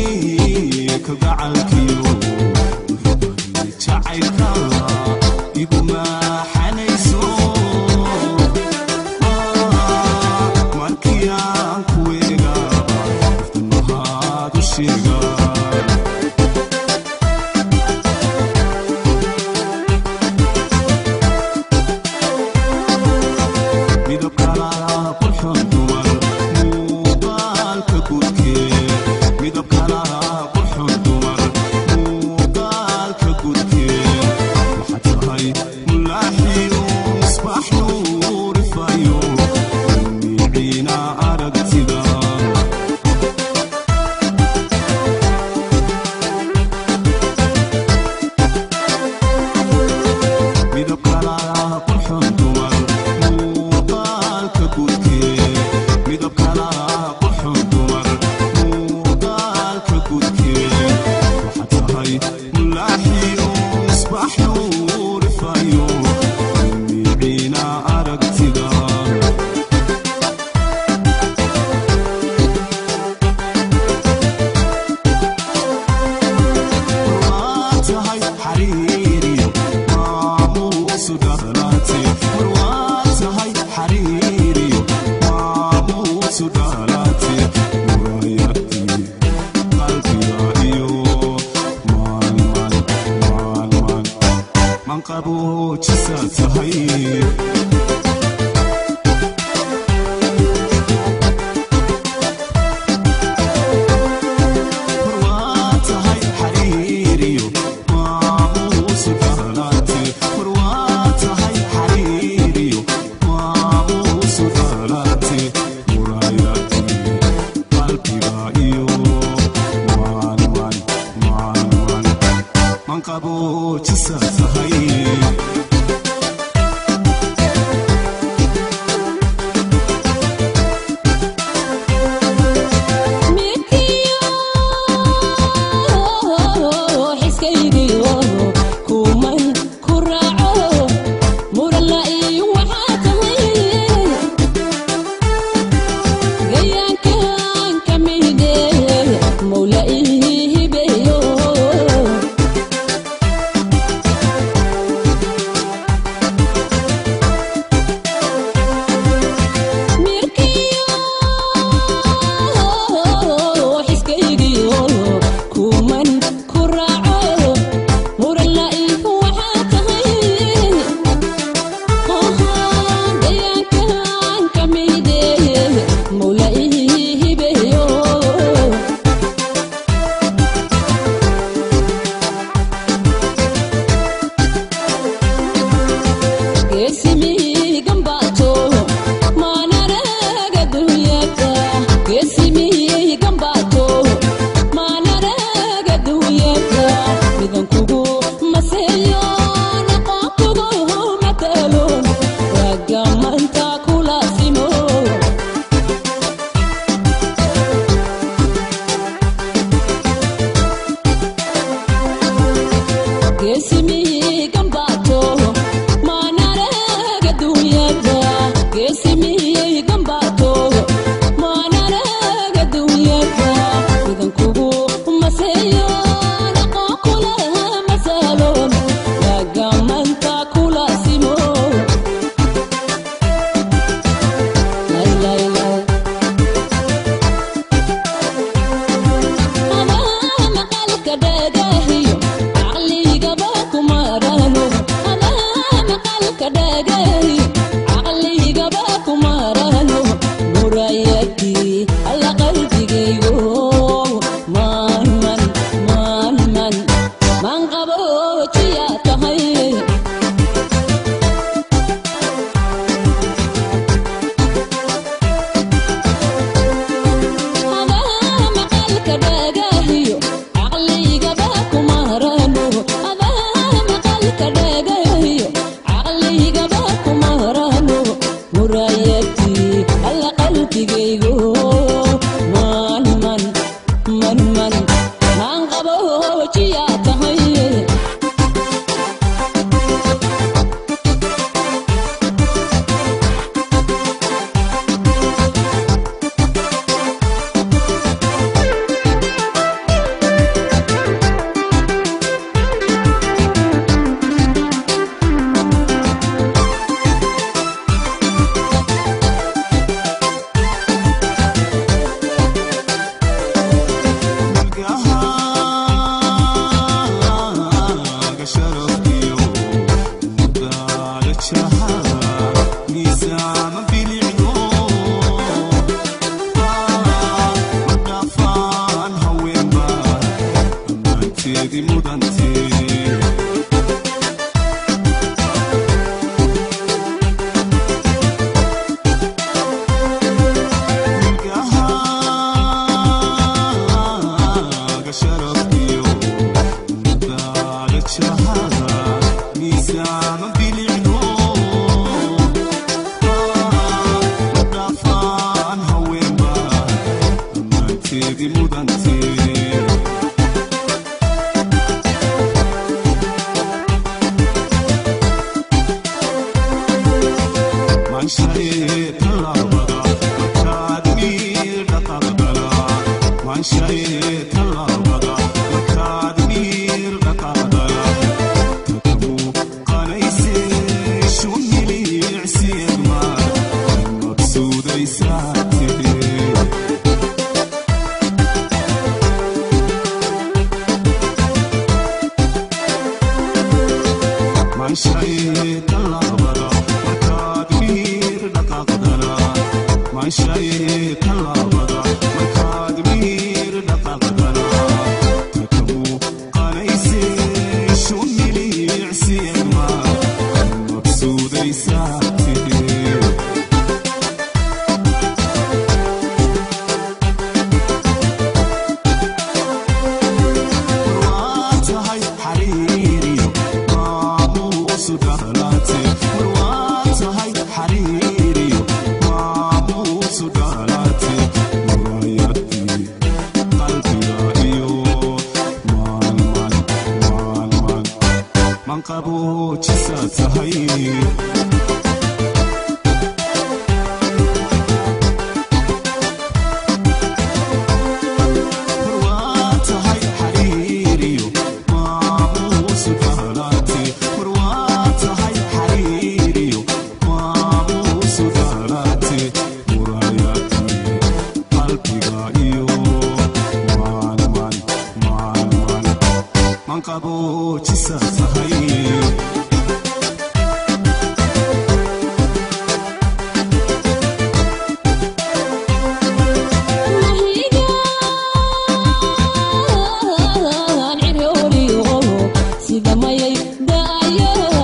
Muhashadii kalgacalkiyo muxubadii jacaylka iguma xanayso. Markii aan ku eegaaba naftan maxaad u sheegaa? Midab kala qurxoon dumar muuqaalka guudkee, midab kala qurxoon dumar muuqaalka guudkee, waxaad tahay mulaaxiyo misbaax nuurifayo miciina aragtida. Midab kala qurxoon dumar muuqaalka guudkee, midab kala qurxoon dumar muuqaalka guudkee, waxaad tahay mulaaxiyo misbaax nuurifayo miciina aragtida. Waa tahay xariiriyo maamuusu dhalaate, war waa tahay xariiriyo maamuusu dhalaate, muraayadii qalbiga iyo maan maan maan maan manqaboojisa tahay. War waa tahay xariiriyo maamuusu dhalaate, war waa tahay xariiriyo maamuusu dhalaate, muraayadii qalbiga iyo maan maan maan maan manqaboojisa tahay. Midkiyo xiskaygiyo kuman ku raaco muralla iyo waxaa tahay gayaankan ka mide mawla ii hibeeyo. Mirkiyo xiskaygiyo kuman ku raaco muralla iyo waxaa tahay gayaankan ka mide mawla ii hibeeyo. Geesimiiganbaato maanaraga dunyada, geesimiiganbaato maanaraga dunyada, midan kugu maseeyo naqon kugu mataloon ragamanta kula simo. Geesimiiganbaato maanaraga dunyada, geesimiiganbaato maanaraga dunyada, midan kugu maseeyo naqon kula masaloon ragamanta kula simo. Lay, lay, lay. Adaa maqalka dhagahiyo caqligaba kumarano, adaa maqalka dhagahiyo caqligaba kumarano, murayadii alla qalbigaygo maan man maan maan maan qaboojiya tahay. Adaa maqalka dhagahiyo caqligaba kumarano, adaa maqalka dhagahiyo caqligaba kumarano, murayadii alla qalbigaygo maan man man man maan qaboojiya tahay. Miisaama bilicno madhaafaan haweenba ammaanteedii mudantee. Manshaye tallaabada markaad miir dhaqaaqdana, manshaye tallaabada markaad miir dhaqaaqdana, takamu qanayse shumilicsiegma mabsuudaysaatee. Manshaye tallaabada markaad miir dhaqaaqdana, manshaye tallaabada markaad miir dhaqaaqdana, takamu qanayse shumilicsiegma mabsuudaysaatee. Warwaatahay xariiriyo maamuusu dhalaate, warwaatahay xariiriyo maamuusu dhalaate, muraayadii qalbiga iyo maalman maalman manqaboojisa tahay. Warwaatahay xariiriyo maamuusu dhalaate, warwaatahay xariiriyo maamuusu dhalaate, muraayadii qalbiga iyo maalman maalman manqaboojisa tahay. Mahigaan cirhooriyo sida mayay da'ayo.